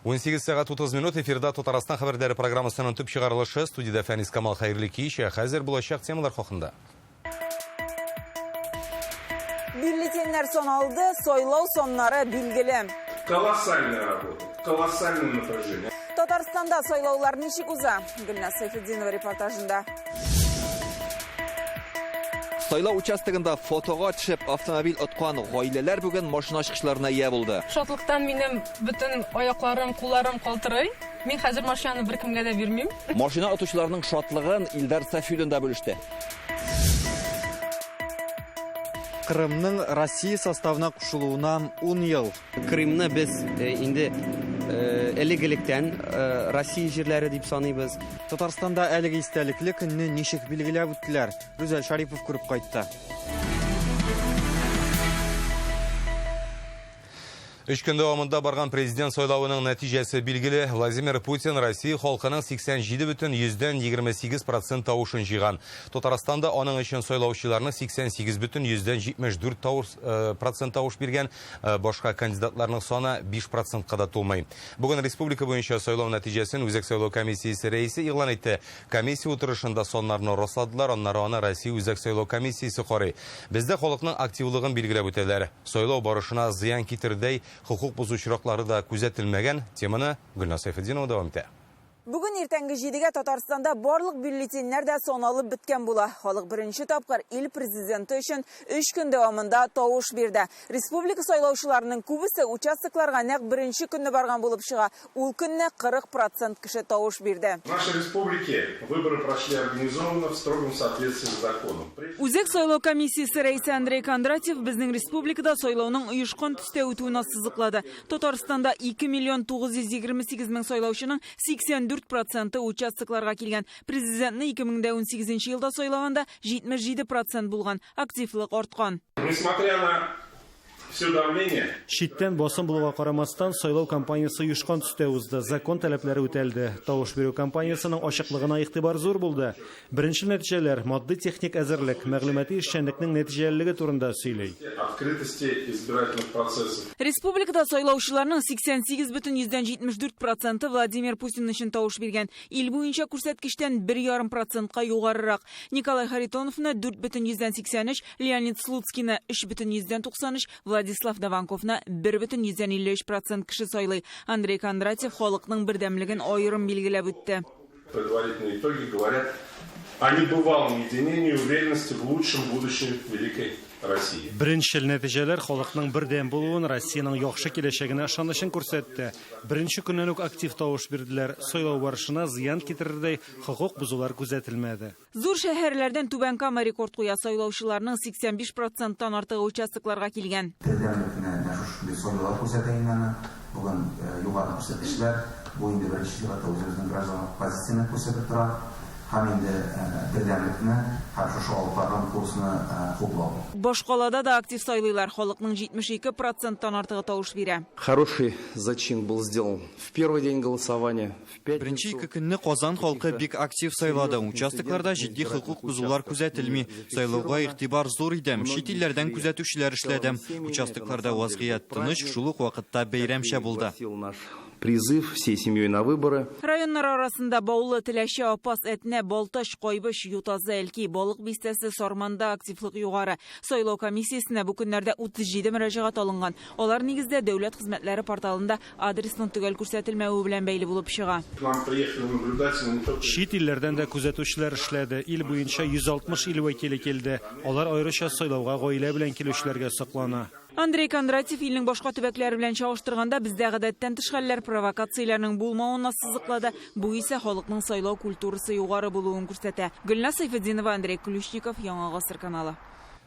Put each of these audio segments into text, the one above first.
18 сәгать 30 минут эфирда Татарстан хәбәрләре программасының төп чыгарылышы. Студиядә Фәнис Камал хәерле кич. Ә хәзер булачак темалар хакында. Бюллетеньнәр саналды, сайлау саннары билгеле. Колоссальная работа, колоссальное напряжение. Татарстанда сайлаулар ничек уза? Гөлназ Сәйфетдинова репортажында. Сайлау участогында фотога төшеп автомобиль откан гаиләләр бүген машина ачкычларына ия булды. Шатлыктан минем бөтен аякларым, кулларым калтырый. Мин хәзер машинаны беркемгә дә бирмим. Машина отучыларның шатлыгын Илдар Сафиуллин да бүлеште. Кырымның Россия составына кушылуына 10 ел. Крымны без э, инде э, элек-электән э, Россия җирләре дип саныйбыз. Татарстанда әлеге истәлекле көнне ничек билгеләп үттеләр? Рүзәл Шарипов күреп кайтты. Өч көн дәвамында барган президент сайлавының нәтиҗәсе билгеле. Владимир Путин Россия халкының 87,28 процент тавышын җыйган. Татарстанда аның өчен сайлаучыларның 88,74 тавыш, процент тавыш биргән. Э, башка кандидатларның саны 5 процентка да тулмый. Бүген республика буенча сайлау нәтиҗәсен Үзәк сайлау комиссиясе рәисе игълан итте. Комиссия утырышында саннарны расладылар, аннары аны Россия Үзәк сайлау комиссиясе карый. Бездә халыкның активлыгын билгеләп үтәләр. Сайлау барышына зыян китердәй хокук бозу очраклары да күзәтелмәгән. Теманы Гөлназ Сәйфетдинова дәвам итә. Бүген иртәнге 7-гә Татарстанда барлык бюллетеньнәр дә саналып беткән була. Халык беренче тапкыр ил президенты өчен 3 көн дәвамында тавыш бирде. Республика сайлаучыларының күбесе участокларга нәкъ беренче көнне барган булып чыга. Ул көнне 40 процент кеше тавыш бирде. В нашей республике выборы прошли организованно в строгом соответствии с законом. Үзәк сайлау комиссиясе рәисе Андрей Кондратьев безнең республикада сайлауның оешкан төстә үтүен ассызыклады. Татарстанда 2 миллион 928 мең сайлаучының 84 проценты участокларга килгән. Президентны 2018 елда сайлаганда 77 процент булган. Активлык арткан. Несмотря на все давление. Читтән басым булуга карамастан, сайлау кампаниясе оешкан төстә узды, закон таләпләре үтәлде. Тавыш бирү кампаниясенең ачыклыгына игътибар зур булды. Беренчел нәтиҗәләр матди-техник әзерлек, мәгълүмати эшчәнлекнең нәтиҗәлелеге турында сөйли. Открытости избирательных процессов. Республикада сайлаучыларның 88,74 проценты Владимир Путин өчен тавыш биргән. Ил буенча күрсәткечтән 1,5 процентка югарырак. Николай Харитоновны 4,83, Леонид Слуцкийны 3,93, Владислав Даванковны 1,53 процент кеше сайлый. Андрей Кондратьев халыкның бердәмлеген аерым билгеләп үтте. Предварительные итоги говорят о небывалом единении и уверенности в лучшем будущем Великой России. Беренчел нәтиҗәләр халыкның бердәм булуын, Россиянең яхшы киләчәгенә ышанычын күрсәтте. Беренче көннән үк актив тавыш бирделәр. Сайлау барышына зыян китерердәй хокук бозулар күзәтелмәде. Зур шәһәрләрдән Түбән Кама рекорд куя, сайлаучыларның 85 проценттан артыгы участокларга килгән. Бердәмлекне менә шушындый сайлаулар күрсәтә инде аны. Бүген югары күрсәткечләр, бу инде беренче чиратта үзебезнең гражданлык позицияне күрсәтеп тора һәм инде бердәмлекне һәм шушы алып барган курсны хуплау. Башкалада да актив сайлыйлар, халыкның 72 проценттан артыгы тавыш бирә. Хороший зачин был сделан в первый день голосования. Беренче ике көнне Казан халкы бик актив сайлады. Участокларда җитди хокук бозулар күзәтелми. Сайлауга игътибар зур иде. Чит илләрдән күзәтүчеләр эшләде. Участокларда вазгыять тыныч, шул ук вакытта бәйрәмчә булды. Призыв всей семьей на выборы. Районнар арасында Баулы, Теләче, Апас, Әтнә, Балтач, Кайбыч, Ютазы, Әлки, Балык Бистәсе, Сарманда активлык югары. Сайлау комиссиясенә бу көннәрдә 37 мөрәҗәгать алынган. Алар нигездә дәүләт хезмәтләре порталында адресның төгәл күрсәтелмәве белән бәйле булып чыга. Чит илләрдән дә күзәтүчеләр эшләде. Ил буенча 160 ил вәкиле килде. Алар аеруча сайлауга гаилә белән килүчеләргә соклана. Андрей Кондратьев илнең башка төбәкләре белән чагыштырганда бездә гадәттән тыш хәлләр, провокацияләрнең булмавын ассызыклады. Бу исә халыкның сайлау культурасы югары булуын күрсәтә. Гөлназ Сәйфетдинова, Андрей Ключников, Яңа Гасыр каналы.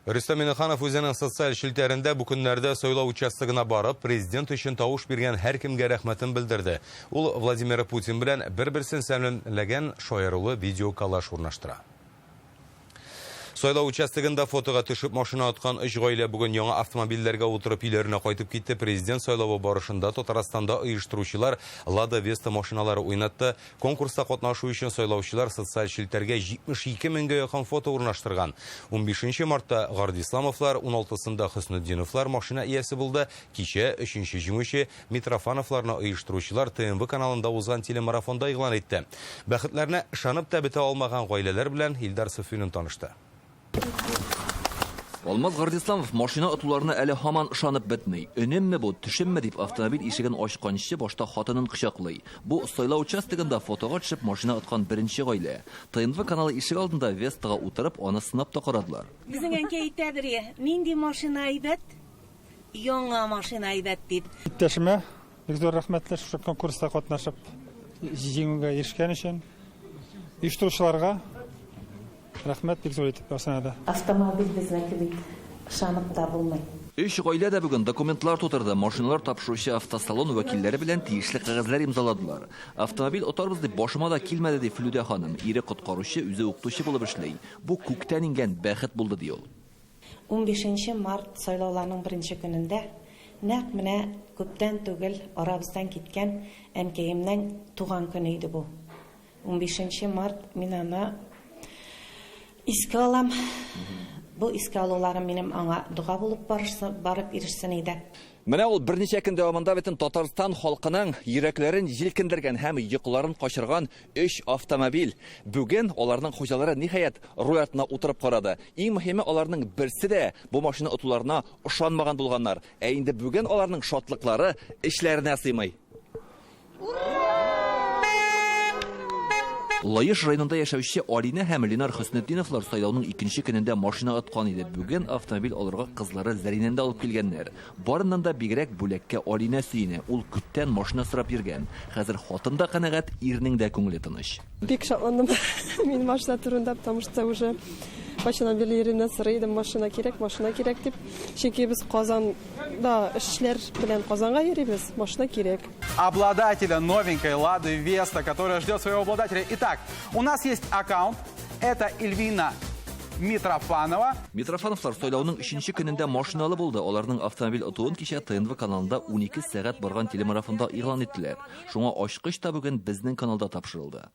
Рөстәм Миңнеханов үзенең социаль челтәрендә бу көннәрдә сайлау участогына барып, президент өчен тавыш биргән һәркемгә рәхмәтен белдерде. Ул Владимир Путин белән бер-берсен сәламләгән шаярулы видеоколлаж урнаштыра. Сайлау участогында фотога төшеп машина откан өч гаилә бүген яңа автомобильләргә утырып өйләренә кайтып китте. Президент сайлавы барышында Татарстанда оештыручылар Лада Веста машиналары уйнатты. Конкурста катнашу өчен сайлаучылар социаль челтәргә 72 меңгә якын фото урнаштырган. 15 мартта Гардисламовлар, 16-сында Хөснетдиновлар машина иясе булды. Кичә өченче җиңүче Митрофановларны оештыручылар ТНВ каналында узган телемарафонда игълан итте. Бәхетләренә ышанып та бетә алмаган гаиләләр белән Илдар Софиуллин танышты. Алмаз Гардисламов машина отуларына әле һаман ышанып бетми. Өнемме бу, төшемме дип автомобиль ишеген ачканчы башта хатынын кочаклый. Бу сайлау участогында фотога төшеп машина откан беренче гаилә. ТНВ каналы ишек алдында Вестага утырып, аны сынап та карадылар. Безнең әнкәй әйтәдер, нинди машина әйбәт? Яңа машина әйбәт дип. Иптәшемә бик зур рәхмәтле шушы конкурста катнашып җиңүгә ирешкән өчен. Оештыручыларга рәхмәт бик зур итеп барсына да. Автомобиль безнеке бит, ышанып та булмый. Өч гаилә дә бүген документлар тутырды. Машиналар тапшыручы автосалон вәкилләре белән тиешле кәгазьләр имзаладылар. Автомобиль отарбыз дип башыма да килмәде, ди Флүдә ханым. Ире коткаручы, үзе укытучы булып эшли. Бу күктән иңгән бәхет булды, ди ул. 15 март сайлауларның беренче көнендә нәкъ менә күптән түгел арабыздан киткән әнкәемнең туган көне иде бу. 15 март мин аны искә алам. Бу искә алуларым минем аңа дога булып барып ирешсен иде. Менә ул берничә көн дәвамында бөтен Татарстан халкының йөрәкләрен җилкендергән һәм йокыларын качырган өч автомобиль. Бүген аларның хуҗалары ниһаять руль артына утырып карады. Иң мөһиме, аларның берсе дә бу машина отуларына ышанмаган булганнар. Ә инде бүген аларның шатлыклары эчләренә сыймый. Лаеш районында яшәүче Алинә һәм Ленар Хөснетдиновлар сайлауның икенче көнендә машина откан иде. Бүген автомобиль алырга кызлары Зәринәне дә алып килгәннәр. Барыннан да бигрәк бүләккә Алинә сөенә. Ул күптән машина сорап йөргән. Хәзер хатын да канәгать, ирнең дә күңеле тыныч. Бик шатландым мин машина турында, потому что уже кайчаннан бирле иремнән сорый идем, машина кирәк, машина кирәк дип. Чөнки без Казанда эшләр белән Казанга йөрибез, машина кирәк. Обладателя новенькой Лады Веста, которая ждет своего обладателя. Итак, у нас есть аккаунт. Это Эльвина Митрофанова. Митрофановлар сайлауның өченче көнендә машиналы булды. Аларның автомобиль отуын кичә ТНВ каналында 12 сәгать барган телемарафонда игълан иттеләр. Шуңа ачкыч та бүген безнең каналда тапшырылды.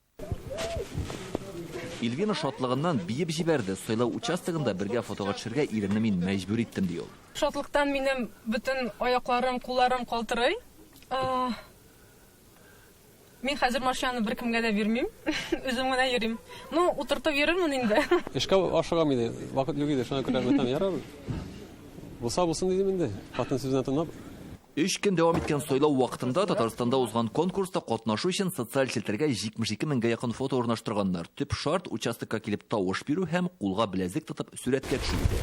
Эльвина шатлыгыннан биеп җибәрде. Сайлау участогында бергә фотога төшергә иремне мин мәҗбүр иттем, ди ул. Шатлыктан минем бөтен аякларым, кулларым калтырый. Мин хәзер машинаны беркемгә дә бирмим. Үзем генә йөрим. Ну, утыртып йөрермен инде. Эшкә ашыгам иде, вакыт юк иде, шуңа күрә бүтән ярар. Булса булсын дидем инде, хатын сүзенә тыңлап. Өч көн дәвам иткән сайлау вакытында Татарстанда узган конкурста катнашу өчен социаль челтәргә 72 меңгә якын фото урнаштырганнар. Төп шарт участокка килеп тавыш бирү һәм кулга беләзек тотып сүрәткә төшү иде.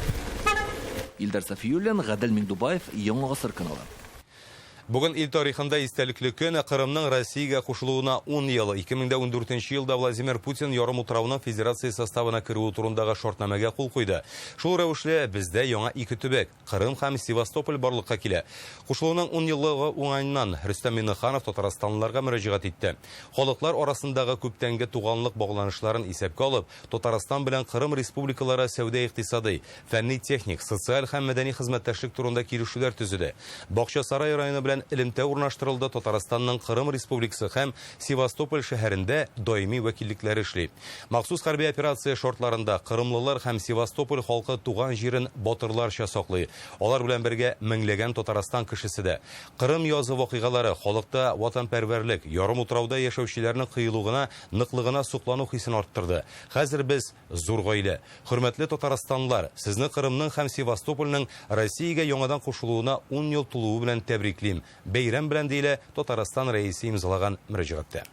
Илдар Сафиуллин, Гадел Миңдубаев, Яңа Гасыр каналы. Бүген ил тарихында истәлекле көн Кырымның Россиягә кушылуына 10 ел. 2014 елда Владимир Путин ярымутрауның федерация составына керүе турындагы шартнамәгә кул куйды. Шул рәвешле бездә яңа ике төбәк Кырым һәм Севастополь барлыкка килә. Кушылуның 10 еллыгы уңаеннан Рөстәм Миңнеханов татарстанлыларга мөрәҗәгать итте. Халыклар арасындагы күптәнге туганлык багланышларын исәпкә алып, Татарстан белән Кырым республикалары сәүдә-икътисадый, фәнни-техник, социаль һәм мәдәни хезмәттәшлек турында килешүләр төзеде. Бакчасарай районы белән элемтә урнаштырылды. Татарстанның Кырым республикасы һәм Севастополь шәһәрендә даими вәкиллекләре эшли. Махсус хәрби операция шартларында кырымлылар һәм Севастополь халкы туган җирен батырларча саклый. Алар белән бергә меңләгән Татарстан кешесе дә. Кырым язы вакыйгалары халыкта ватанпәрвәрлек, ярымутрауда яшәүчеләрнең кыюлыгына, ныклыгына соклану хисен арттырды. Хәзер без зур гаилә. Хөрмәтле татарстанлылар, сезне Кырымның һәм Севастопольнең Россиягә яңадан кушылуына 10 ел тулуы белән тәбриклим. Бәйрәм белән, диелә Татарстан Рәисе имзалаган мөрәҗәгатьтә.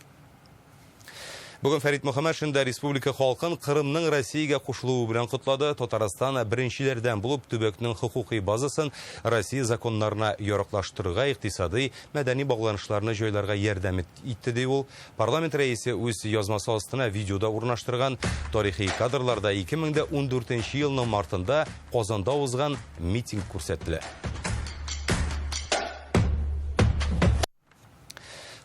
Бүген Фәрит Мөхәммәтшин дә республика халкын Кырымның Россиягә кушылуы белән котлады. Татарстан беренчеләрдән булып төбәкнең хокукый базасын Россия законнарына яраклаштырырга, икътисадый, мәдәни багланышларны җайларга ярдәм итте, ди ул. Парламент рәисе үз язмасы астына видеода урнаштырган тарихи кадрларда 2014 елның мартында Казанда узган митинг күрсәтелә.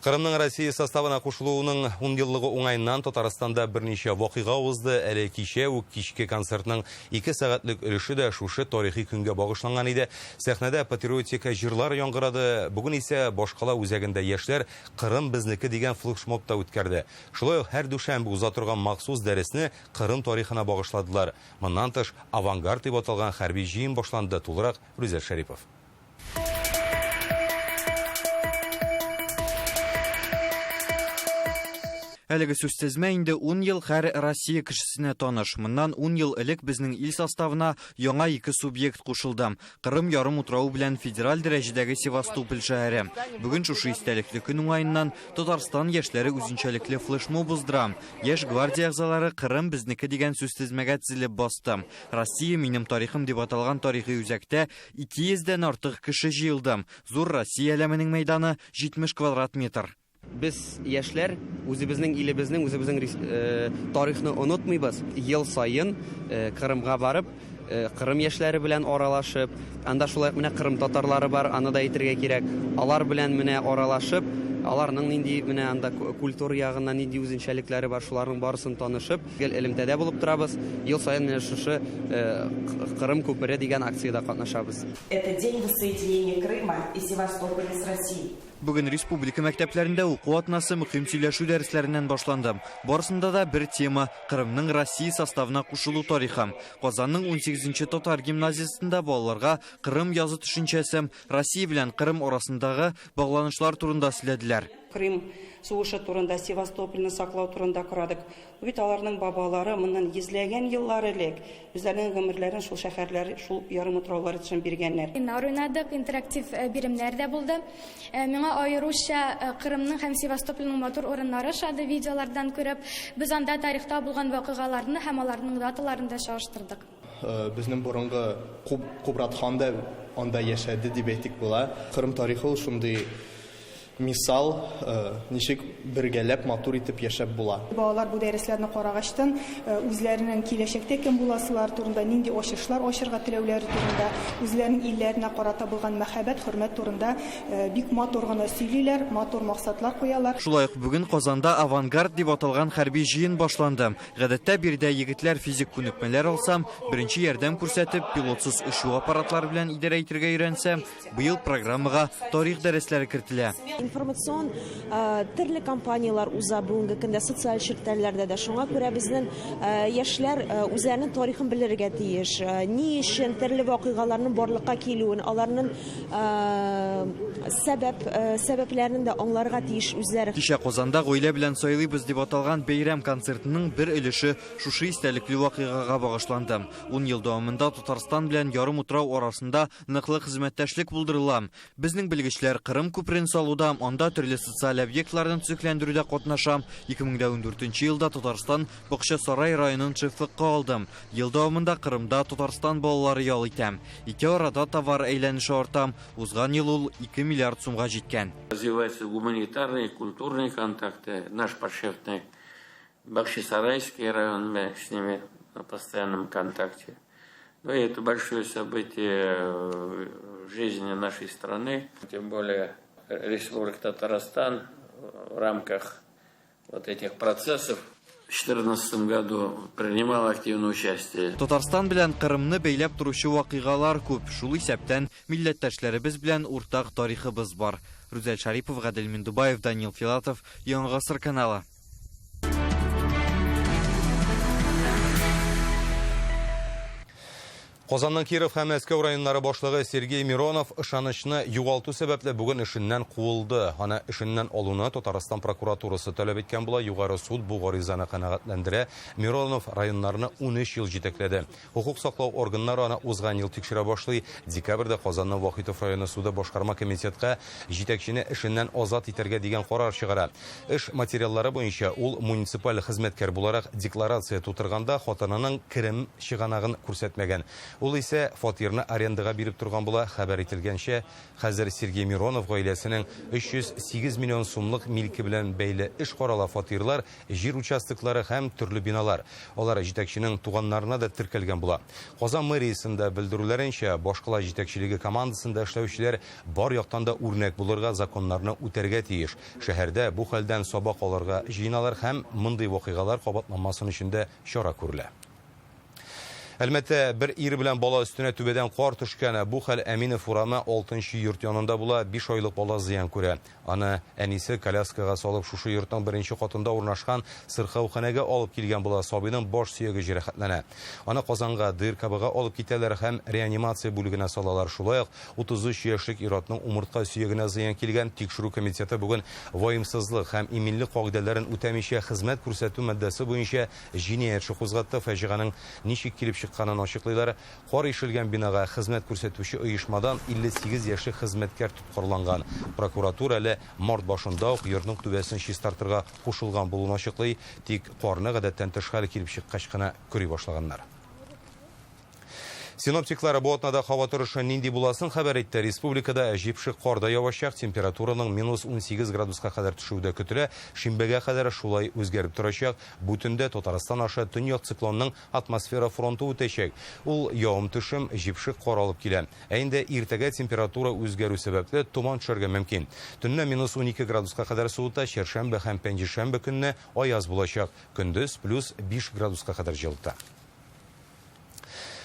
Кырымның Россия составына кушылуының 10 еллыгы уңаеннан Татарстанда берничә вакыйга узды. Әле кичә үк кичке концертның 2 сәгатьлек өлеше дә шушы тарихи көнгә багышланган иде. Сәхнәдә патриотик җырлар яңгырады. Бүген исә башкала үзәгендә яшьләр Кырым безнеке дигән флешмоб та үткәрде. Шулай ук һәр дүшәмбе уза торган махсус дәресне Кырым тарихына багышладылар. Моннан тыш, Авангард дип аталган хәрби җыен башланды. Тулырак Рүзәл Шәрипов. Әлеге сүзтезмә инде 10 ел һәр Россия кешесенә таныш. Моннан 10 ел элек безнең ил составына яңа ике субъект кушылды. Кырым ярым утравы белән федераль дәрәҗәдәге Севастополь шәһәре. Бүген шушы истәлекле көн уңаеннан Татарстан яшьләре үзенчәлекле флешмоб уздыра. Яшь гвардия әгъзалары Кырым безнеке дигән сүзтезмәгә тезелеп басты. Россия минем тарихым дип аталган тарихи үзәктә 200 дән артык кеше җыелды. Зур Россия әләменең мәйданы 70 квадрат метр. Без, яшьләр, үзебезнең илебезнең, үзебезнең тарихны онытмыйбыз. Ел саен Кырымга барып, Кырым яшьләре белән аралашып, анда шулай ук менә кырым татарлары бар, аны да әйтергә кирәк. Алар белән менә аралашып, аларның нинди менә анда культура ягыннан нинди үзенчәлекләре бар, шуларның барысын танышып, гел элемтәдә булып торабыз. Ел саен менә шушы Кырым күпере дигән акциядә катнашабыз. Это день воссоединения Крыма и Севастополя с Россией. Бүген республика мәктәпләрендә уку атнасы мөһим сөйләшү дәресләреннән башланды. Барысында да бер тема Кырымның Россия составына кушылу тарихы. Казанның 18 татар гимназиясендә балаларга Кырым язы төшенчәсе, Россия белән Кырым арасындагы багланышлар турында сөйләделәр. Крым сугышы турында, Севастопольне саклау турында карадык. Бу бит аларның бабалары моннан йөзләгән еллар элек үзләренең гомерләрен шул шәһәрләр, шул ярымутраулар өчен биргәннәр. Уеннар уйнадык, интерактив биремнәр дә булды. Миңа аеруча Кырымның һәм Севастопольнең матур урыннары ошады видеолардан күреп. Без анда тарихта булган вакыйгаларны һәм аларның даталарын да чагыштырдык. Безнең борынгы Кубрат хан да анда яшәде дип әйтик була. Кырым тарихы ул шундый мисал, ничек бергәләп матур итеп яшәп була. Балалар бу дәресләрне карагачтын, үзләренең киләчәктә кем буласылары турында, нинди ачышлар ачырга теләүләре турында, үзләренең илләренә карата булган мәхәббәт, хөрмәт турында бик матур гына сөйлиләр, матур максатлар куялар. Шулай ук бүген Казанда Авангард дип аталган хәрби җыен башланды. Гадәттә биредә егетләр физик күнекмәләр алса, беренче ярдәм күрсәтеп, пилотсыз очу аппаратлары белән идарә итәргә өйрәнсә, быел программага тарих дәресләре кертелә. Информацион төрле кампанияләр уза бүгенге көндә социаль челтәрләрдә дә. Шуңа күрә безнең яшьләр үзләренең тарихын белергә тиеш. Ни өчен төрле вакыйгаларның барлыкка килүен, аларның сәбәп сәбәпләрен дә аңларга тиеш үзләре. Кичә Казанда гаилә белән сайлыйбыз дип аталган бәйрәм концертының бер өлеше шушы истәлекле вакыйгага багышланды. 10 ел дәвамында Татарстан белән ярымутрау арасында ныклы хезмәттәшлек булдырыла. Безнең белгечләр Кырым күперен салуда, анда төрле социаль объектларны төзекләндерүдә катнаша. 2014 елда Татарстан Бакчасарай районын шефлыкка алды. Ел дәвамында Кырымда Татарстан балалары ял итә. Ике арада товар әйләнеше арта. Узган ел ул 2 миллиард сумга җиткән. Развиваются гуманитарные, культурные контакты. Наш подшефный Бахчисарайский район, мы с ними на постоянном контакте. Ну и это большое событие в жизни нашей страны. Тем более Республика Татарстан в рамках вот этих процессов в 2014 году принимал активное участие. Татарстан белән Кырымны бәйләп торучы вакыйгалар күп. Шул исәптән милләттәшләребез белән уртак тарихыбыз бар. Рүзәл Шарипов, Гадел Миндубаев, Данил Филатов, Яңа Гасыр каналы. Казанның Киров һәм Мәскәү районнары башлыгы Сергей Миронов ышанычны югалту сәбәпле бүген эшеннән куылды. Аны эшеннән алуны Татарстан прокуратурасы таләп иткән була. Югары суд бу гаризаны канәгатьләндерә. Миронов районнарны 13 ел җитәкләде. Хокук саклау органнары аны узган ел тикшерә башлый. Декабрьдә Казанның Вахитов районы суды башкарма комитетка җитәкчене эшеннән азат итәргә дигән карар чыгара. Эш материаллары буенча ул муниципаль хезмәткәр буларак декларация тутырганда хатынының керем чыганагын күрсәтмәгән. Ул исә фатирны арендага биреп торган була. Хәбәр ителгәнчә, хәзер Сергей Миронов гаиләсенең 308 миллион сумлык милке белән бәйле эш карала. Фатирлар, җир участоклары һәм төрле биналар. Алар җитәкченең туганнарына да теркәлгән була. Казан мэриясендә белдерүләренчә, башкала җитәкчелеге командасында эшләүчеләр бар яктан да үрнәк булырга, законнарны үтәргә тиеш. Шәһәрдә бу хәлдән сабак алырга җыеналар һәм мондый вакыйгалар кабатланмасын өчен дә чара күрелә. Әлмәттә бер ир белән бала өстенә түбәдән кар төшкән. Бу хәл Әминов урамы 6 йорт янында була. 5 айлык бала зыян күрә. Аны әнисе коляскага салып шушы йортның беренче катында урнашкан сырхауханәгә алып килгән була. Сабыйның баш сөяге җәрәхәтләнә. Аны Казанга ДРКБга алып китәләр һәм реанимация бүлегенә салалар. Шулай ук 33 яшьлек ир-атның умыртка сөягенә зыян килгән. Тикшерү комитеты бүген ваемсызлык һәм иминлек кагыйдәләрен үтәмичә хезмәт күрсәтү маддәсе буенча җинаять эше кузгатты. Фаҗиганең ничек килеп чыкканын ачыклыйлар. Кар ишелгән бинага хезмәт күрсәтүче оешмадан 58 яшьлек хезмәткәр тоткарланган. Прокуратура әле март башында ук йортның түбәсен чистартырга кушылган булуын ачыклый, тик карны гадәттән тыш хәл килеп чыккач кына көри башлаганнар. Синоптиклар бу атнада һава торышы нинди буласын хәбәр итте. Республикада җепшек кар да явачак, температураның минус 18 градуска кадәр төшүе дә көтелә. Шимбәгә кадәр шулай үзгәреп торачак. Бу төндә Татарстан аша төньяк циклонның атмосфера фронты үтәчәк. Ул явым-төшем, җепшек кар алып килә. Ә инде иртәгә температура үзгәрү сәбәпле томан төшәргә мөмкин. Төнлә минус 12 градуска кадәр суыта, чәршәмбе һәм пәнҗешәмбе көнне аяз булачак. Көндез плюс 5 градуска кадәр җылыта.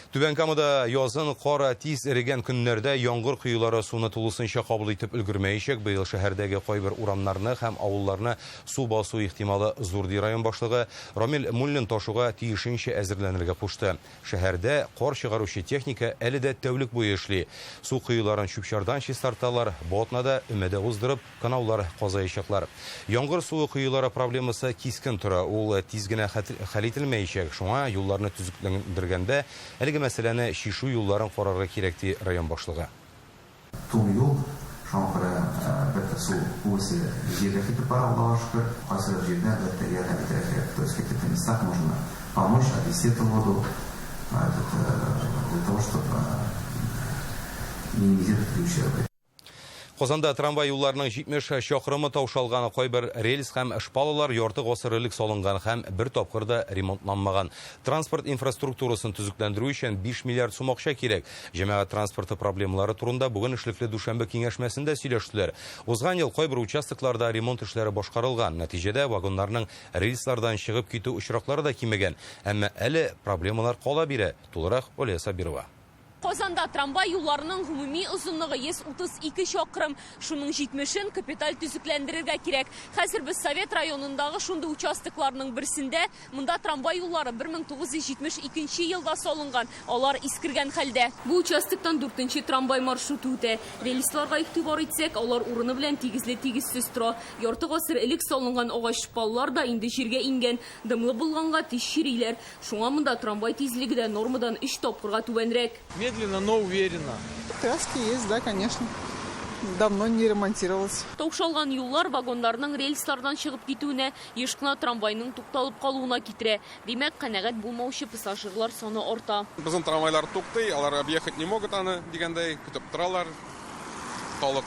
Түбән Камада язын кар тиз эрегән көннәрдә яңгыр коелары суны тулысынча кабул итеп өлгермәячәк. Быел шәһәрдәге кайбер урамнарны һәм авылларны су басу ихтималы зур, ди район башлыгы. Рамил Муллин ташуга тиешенчә әзерләнергә кушты. Шәһәрдә кар чыгаручы техника әле дә тәүлек буе эшли. Су коеларын чүп-чардан чистарталар, бу атнада өмә дә уздырып, канаулар казыячаклар. Яңгыр суы коелары проблемасы кискен тора. Ул тиз генә хәл ителмәячәк. Шуңа юлларны төзекләндергәндә әлеге мәсьәләне чишү юлларын карарга кирәк, ди район башлыгы. Туң юл, шуңа күрә бер су күбесе җиргә китеп бара, Аллага шөкер. Кайсыдыр җирдә, әлбәттә, ярдәм итәргә кирәк. То есть в каких-то местах можно помочь, отвести эту воду, для того, чтобы минимизировать ущерб. Казанда трамвай юлларының 70 чакрымы таушалган, кайбер рельс һәм шпалалар ярты гасыр элек салынган һәм бер тапкыр да ремонтланмаган. Транспорт инфраструктурасын төзекләндерү өчен 5 миллиард сум акча кирәк. Җәмәгать транспорты проблемалары турында бүген эшлекле дүшәмбе киңәшмәсендә сөйләштеләр. Узган ел кайбер участокларда ремонт эшләре башкарылган. Нәтиҗәдә вагоннарның рельслардан чыгып китү очраклары да кимегән. Әмма әле проблемалар кала бирә. Тулырак Оля Сабирова. Казанда трамвай юлларының гомуми озынлыгы 132 чакрым. Шуның 70-ен капиталь төзекләндерергә кирәк. Хәзер без Совет районындагы шундый участокларның берсендә. Монда трамвай юллары 1972 елда салынган. Алар искергән хәлдә. Бу участоктан 4нче трамвай маршруты үтә. Рельсларга игътибар итсәк, алар урыны белән тигезле тигезсез тора. Ярты гасыр элек салынган агач шпаллар да инде җиргә иңгән. Дымлы булганга тиз чириләр. Шуңа монда трамвай тизлеге дә нормадан 3 тапкырга түбәнрәк. Медленно, но уверенно. Краски есть, да, конечно. Давно не ремонтировалось. Таушалган юллар вагоннарның рельслардан чыгып китүенә, еш кына трамвайның тукталып калуына китерә. Димәк, канәгать булмаучы пассажирлар саны арта. Безнең трамвайлар туктый, алар объехать не могут аны дигәндәй, көтеп торалар. Халык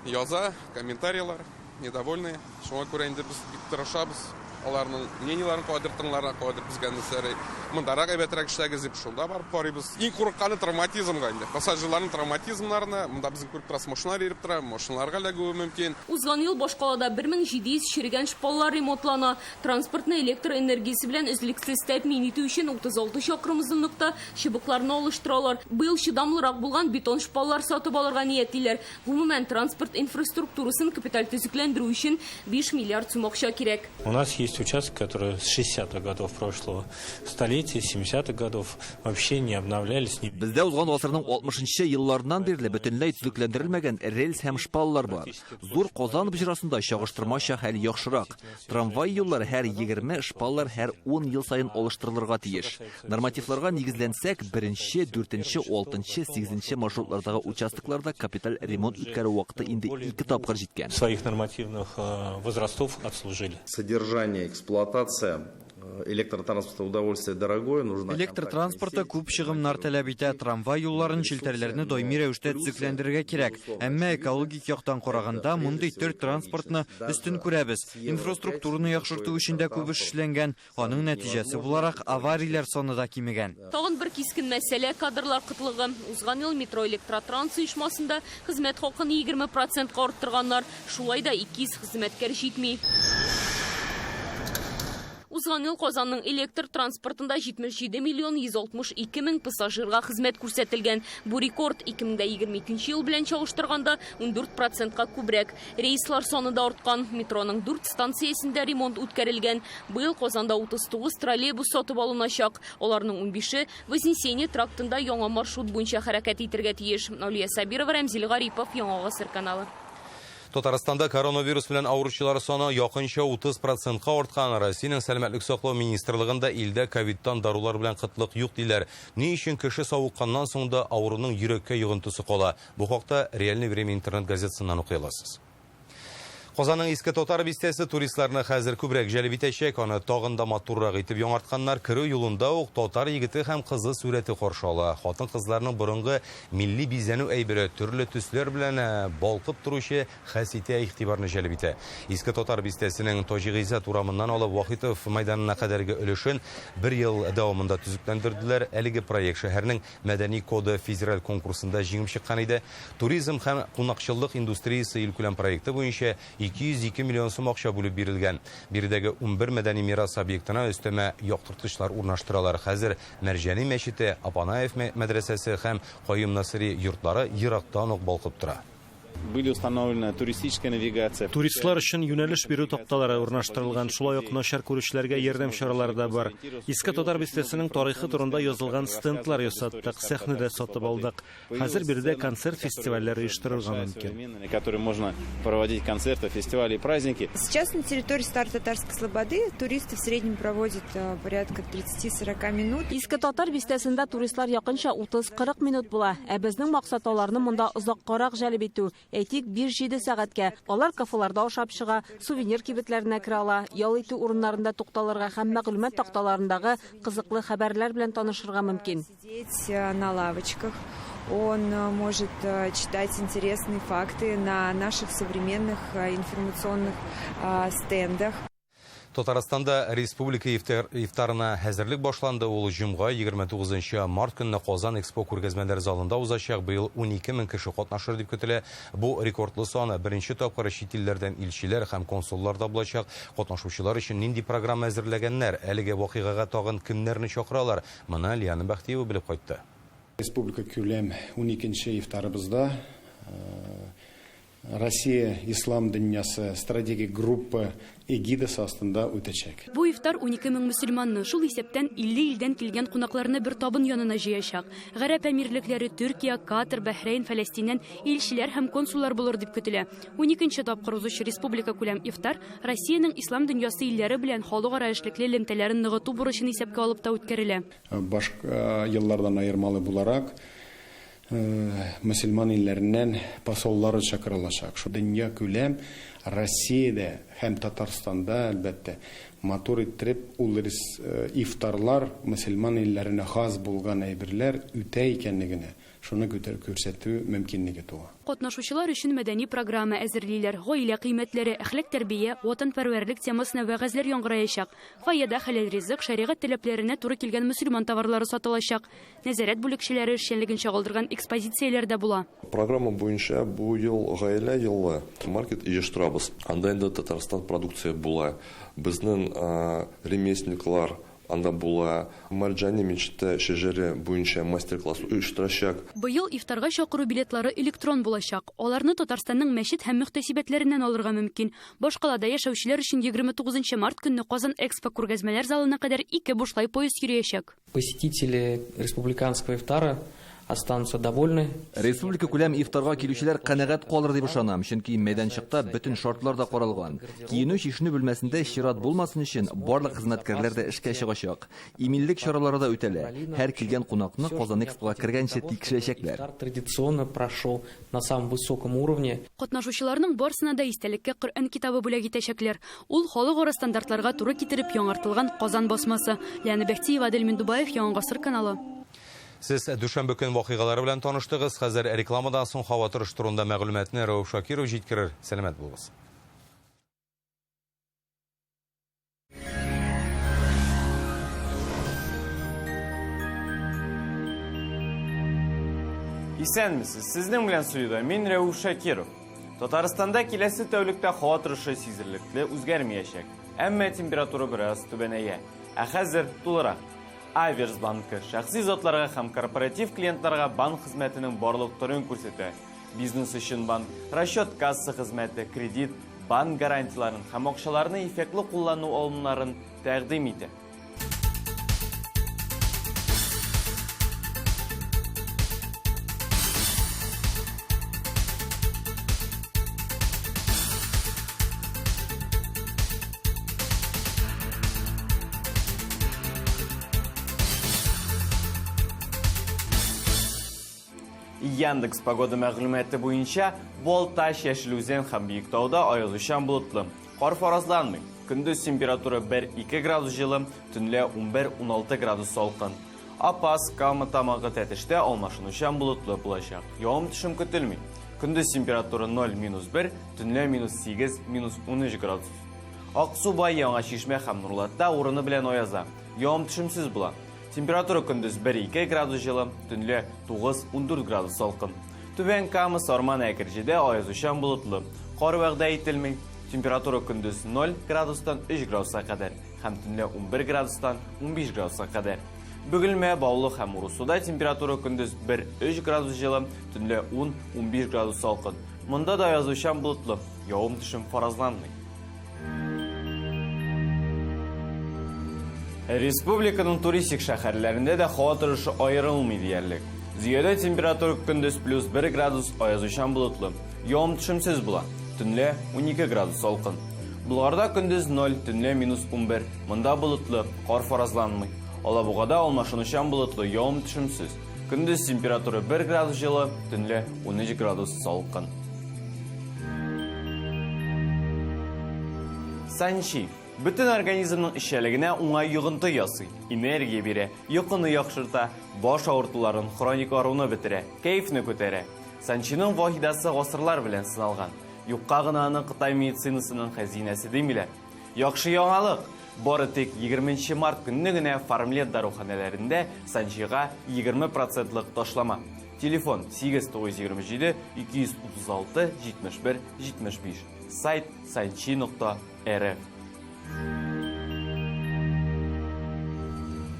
яза, комментарийлар, недовольные. Шуңа күрә инде без бик тырышабыз. Аларның мнениеларын кайдыр тыңларга, кайдыр безгә нәрсәләр мондарак әйбәтрәк эшләгез дип шунда барып карыйбыз. Иң курыкканы травматизмга инде. Пассажирларның травматизмнарына, монда безнең күреп торасыз, машиналар йөреп тора, машиналарга эләгүе мөмкин. Узган ел башкалада 1700 черегән шпаллар ремонтлана. Транспортны электр энергиясе белән өзлексез тәэмин итү өчен 36 чакрым озынлыкта чыбыкларны алыштыралар. Быел чыдамлырак булган бетон шпаллар сатып алырга ниятлиләр. Гомумән, транспорт инфраструктурасын капиталь төзекләндерү өчен 5 миллиард сум акча кирәк. У нас есть участок, который с 60-х годов прошлого столетия, 70-х годов вообще не обновлялись. Бездә узган гасырның 60-нчы елларыннан бирле бөтенләй төзекләндерелмәгән рельс һәм шпаллар бар. Зур Казан боҗрасында чагыштырмача хәл яхшырак. Трамвай юллары һәр 20, шпаллар һәр 10 ел саен алыштырылырга тиеш. Нормативларга нигезләнсәк, 1-нче, 4-нче, 6-нчы, 8-нче маршрутлардагы участокларда капиталь ремонт үткәрү вакыты инде 2 тапкыр җиткән. Своих нормативных возрастов отслужили. Содержание, эксплуатация Электротранспорта удовольствие дорогое, нужна Электр транспорты күп чыгымнар таләп итә. Трамвай юлларын, челтәрләрне даими рәвештә төзекләндерергә кирәк. Әмма экологик яктан караганда, мондый төр транспортны өстен күрәбез. Инфраструктураны яхшырту өчен дә күп эш эшләнгән. Аның нәтиҗәсе буларак, аварияләр саны да кимегән. Тагын бер кискен мәсьәлә, кадрлар кытлыгы. Узган ел Метроэлектротранс оешмасында хезмәт хакын 20 процентка арттырганнар. Шулай да 200 хезмәткәр җитми. Узган ел Казанның электр транспортында 77 миллион 162 мең пассажирга хезмәт күрсәтелгән. Бу рекорд 2022 ел белән чагыштырганда 14 процентка күбрәк. Рейслар саны да арткан. Метроның 4 станциясендә ремонт үткәрелгән. Быел Казанда 39 троллейбус сатып алыначак. Аларның 15-е Вознесение трактында яңа маршрут буенча хәрәкәт итәргә тиеш. Алия Сабирова, Рәмзил Гарипов, Яңа Гасыр каналы. Татарстанда коронавирус белән авыручылар саны якынча 30 процентка арткан. Россиянең сәламәтлек саклау министрлыгында илдә ковидтан дарулар белән кытлык юк диләр. Ни өчен кеше савыкканнан соң да авыруның йөрәккә йогынтысы кала? Бу хакта Реальное время интернет газетасыннан укый аласыз. Казанның Иске Татар бистәсе туристларны хәзер күбрәк җәлеп итәчәк. Аны тагын да матуррак итеп яңартканнар. Керү юлында ук татар егете һәм кызы сурәте каршы ала. Хатын-кызларның борынгы милли бизәнү әйбере төрле төсләр белән балкып торучы хәситә игътибарны җәлеп итә. Иске Татар бистәсенең Таҗи Гыйззәт урамыннан алып Вахитов мәйданына кадәрге өлешен бер ел дәвамында төзекләндерделәр. Әлеге проект шәһәрнең Мәдәни коды федераль конкурсында җиңеп чыккан иде. Туризм һәм кунакчыллык индустриясе илкүләм проекты буенча 202 миллион сум акча бүлеп бирелгән. Биредәге 11 мәдәни мирас объектына өстәмә яктырткычлар урнаштыралар. Хәзер Мәрҗани мәчете, Апанаев мәдрәсәсе һәм Каюм Насыйри йортлары ерактан ук балкып тора. Были установлена туристическая навигация. Туристлар өчен юнәлеш бирү такталары урнаштырылган, шулай ук начар күрүчеләргә ярдәм чаралары да бар. Иске Татар бистәсенең тарихы турында язылган стендлар ясаттык, сәхнә дә сатып алдык. Хәзер биредә концерт-фестивальләр оештырырга мөмкин. На которой можно проводить концерты, фестивали и праздники. Сейчас на территории Старо-Татарской Слободы туристы в среднем проводят порядка 30-40 минут. Иске Татар бистәсендә туристлар якынча 30-40 минут була. Ә безнең максат аларны монда озаккарак җәлеп итү. Әйтик, 5-7 сәгатькә. Алар кафеларда ашап чыга, сувенир кибетләренә керә ала, ял итү урыннарында тукталырга һәм мәгълүмат такталарындагы кызыклы хәбәрләр белән танышырга мөмкин. Сидеть на лавочках, он может читать интересные факты на наших современных информационных стендах. Татарстанда республика ифтарына әзерлек башланды. Ул җомга 29 март көнне Казан Экспо күргәзмәләр залында узачак. Быел 12 мең кеше катнашыр дип көтелә. Бу рекордлы саны. Беренче тапкыр чит илләрдән илчеләр һәм консуллар да булачак. Катнашучылар өчен нинди программа әзерләгәннәр? Әлеге вакыйгага тагын кемнәрне чакыралар? Моны Лиана Бәхтиева белеп кайтты. Республика күләм 12 ифтарыбызда Россия Ислам дөньясы стратегик группа эгидасы астында үтәчәк. Бу ифтар 12 мең мөселманны, шул исәптән 50 илдән килгән кунакларны бер табын янына җыячак. Гарәп Әмирлекләре, Төркия, Катар, Бәхрәйн, Фәләстиннән илчеләр һәм консуллар булыр дип көтелә. 12 тапкыр узучы республика күләм ифтар Россиянең ислам дөньясы илләре белән халыкара эшлекле элемтәләрен ныгыту бурычын исәпкә алып та үткәрелә. Башка еллардан аермалы буларак, мөселман илләреннән посоллар чакырылачак. Шу дөнья күләм Россиядә һәм Татарстанда, әлбәттә, матур иттереп ул ифтарлар мөселман илләренә хас булган әйберләр үтә икәнлегенә шуны күрсәтү мөмкинлеге туа. Катнашучылар өчен мәдәни программа әзерлиләр. Гаилә кыйммәтләре, әхлак тәрбия, ватанпәрвәрлек темасына вәгазьләр яңгыраячак. Фойеда хәләл ризык, шәригать таләпләренә туры килгән мөселман товарлары сатылачак. Нәзарәт бүлекчәләре эшчәнлеген чагылдырган экспозицияләр дә була. Программа буенча бу ел гаилә елы маркет оештырабыз. Анда инде Татарстан продукция була. Безнең ремесленниклар анда була. Марджани мечете шәҗәре буенча мастер-класс оештырачак. Быел ифтарга чакыру билетлары электрон булачак. Аларны Татарстанның мәчет һәм мөхтәсибәтләреннән алырга мөмкин. Башкалада яшәүчеләр өчен 29 март көнне Казан Экспо күргәзмәләр залына кадәр 2 бушлай поезд йөриячәк. Посетители республиканского ифтара останутся довольны. Республика күләм ифтарга килүчеләр канәгать калыр дип ышанам, чөнки мәйданчыкта бөтен шартлар да каралган. Киенү-чишенү бүлмәсендә чират булмасын өчен барлык хезмәткәрләр дә эшкә чыгачак. Иминлек чаралары да үтәлә. Һәр килгән кунакны Казан Экспога кергәнче тикшерәчәкләр. Традиционно прошел на самом высоком уровне. Катнашучыларның барысына да истәлеккә Коръән китабы бүләк итәчәкләр. Ул халыкара стандартларга туры китереп яңартылган Казан басмасы. Лиана Бәхтиева, Адель Миндубаев, Яңа Гасыр каналы. Сез дүшәмбе көн вакыйгалары белән таныштыгыз. Хәзер рекламадан соң һава торышы турында мәгълүматны Рәүф Шакиров җиткерер. Сәламәт булыгыз. Исәнмесез, сезнең белән студиядә мин Рәүф Шакиров. Татарстанда киләсе тәүлектә һава торышы сизелерлекле үзгәрмәячәк, әмма температура бераз түбәнәя. Ә хәзер тулырак. Аверс банкы шәхси затларга һәм корпоратив клиентларга банк хезмәтенең барлык төрен күрсәтә. Бизнес өчен банк, расчет касса хезмәте, кредит, банк гарантияләрен һәм акчаларны эффектлы куллану алымнарын тәкъдим итә. Яндекс погода мәгълүматы буенча Балтач, Яшел Үзән һәм Биектауда аязучан болытлы. Кар фаразланмый. Көндез температура 1-2 градус җылы, төнлә 11-16 градус салкын. Апас, Кама Тамагы, Тәтештә алмашынучан болытлы булачак. Явым-төшем көтелми. Көндез температура 0-1, төнлә минус 8, минус 13 градус. Аксубай, Яңа Чишмә һәм Нурлатта урыны белән аяза. Явым-төшемсез була. Температура көндез 1-2 градус җылы, төнлә 9-14 градус салкын. Түбән Кама, Сарман, Әкерҗедә аязучан болытлы. Кар вәгъдә ителми. Температура көндез 0 градустан 3 градуска кадәр һәм төнлә 11 градустан 15 градуска кадәр. Бөгелмә, Баулы һәм Урусуда температура көндез 1-3 градус җылы, төнлә 10-15 градус салкын. Монда да аязучан болытлы, явым-төшем фаразланмый. Республиканың туристик шәһәрләрендә дә һава торышы аерылмый диярлек. Зөядә температура көндез плюс 1 градус, аязучан болытлы. Явым-төшемсез була. Төнлә 12 градус салкын. Болгарда көндез 0, төнлә минус 11. Монда болытлы, кар фаразланмый. Алабугада алмашынучан болытлы, явым-төшемсез. Көндез температура 1 градус җылы, төнлә 13 градус салкын. Санчи. Бөтен организмның эшчәнлегенә уңай йогынты ясый, энергия бирә, йокыны яхшырта, баш авыртуларын, хроник аруны бетерә, кәефне күтәрә. Санчиның ваһидасы гасырлар белән сыналган. Юкка гына аны Кытай медицинасының хәзинәсе димиләр. Яхшы яңалык! Бары тик 20 март көнне генә Фармлет даруханәләрендә Санчига 20 процентлык ташлама. Телефон 8927 236 71 75. Сайт санчи.рф.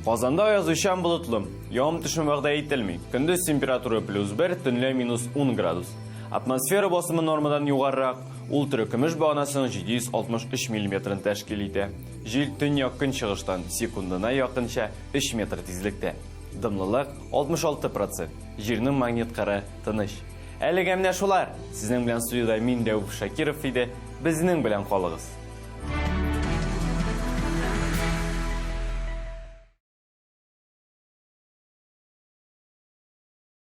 Казанда аязучан болытлы. Явым-төшем вәгъдә ителми. Көндез температура плюс 1, төнлә минус 10 градус. Атмосфера басымы нормадан югарырак. Ул терекөмеш баганасының 763 миллиметрын тәшкил итә. Җил төньяк-көнчыгыштан секундына якынча 3 метр тизлектә. Дымлылык 66 процент. Җирнең магнит кыры тыныч. Әлегә менә шулар. Сезнең белән студиядә мин, Рәүф Шакиров иде. Безнең белән калыгыз.